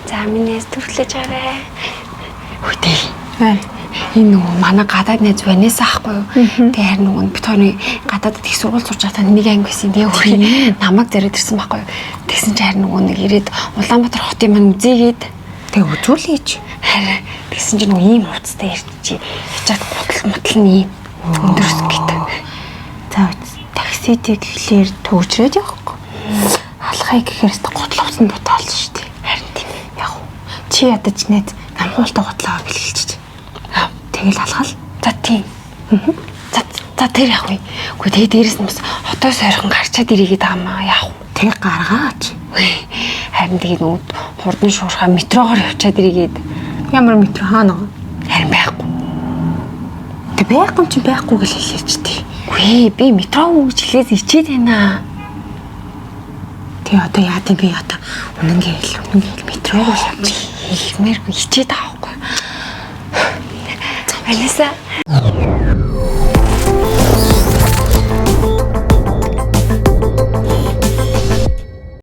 За минь түрлэж гараа. Хөтэй. Аа. Энэ нөгөө манай гадаад найз Ванесса ахгүй юу? Тэгээ харин нөгөө бид хоёрын гадаадд их сургууль сурч байхдаа нэг анги байсан. Тэгээ хөрхи намайг зэрэг ирсэн байхгүй юу? Тэгсэн чинь харин нөгөө нэг ирээд Улаанбаатар хотын маань үзээгээд Тэг үзүүлээч. харин тэгсэн чинь нөгөө ийм хувцастай ирчих. Ячаад гутал мутал нь ийм өндөрс гэдэг. За таксидыг гэхлээр төгжрээд явахгүй. Алхахыг гэхээр өстө гутал хувцсанд бутаалж шүү дээ. Харин тийм. Яг уу. Чи ядаж найз намхуултай гутлаа бэлгэлчих. Тэгэл алхал. За тийм. За за тэр явах вэ? Үгүй тэгээ дээрэс нь бас хотоос ойрхон гарчаад ирээгээд байгаа маа яах вэ? Тэг гаргаач. Харин тэгээ нөгөө хурдан шуурхаа метрогоор явчаад ирээгээд Ямар метро хаана вэ? харин байхгүй. Тэг байхгүй юм чи байхгүй гэж хэлээч тий. Үгүй би метро гэж хэлээс ичээд байна. Тэг одоо яа гэм би одоо үнэнгээ хэл үнэнгээ хэл метрог л явчих. Хэлмээргүй ичээд байгаа байхгүй. Ванесса.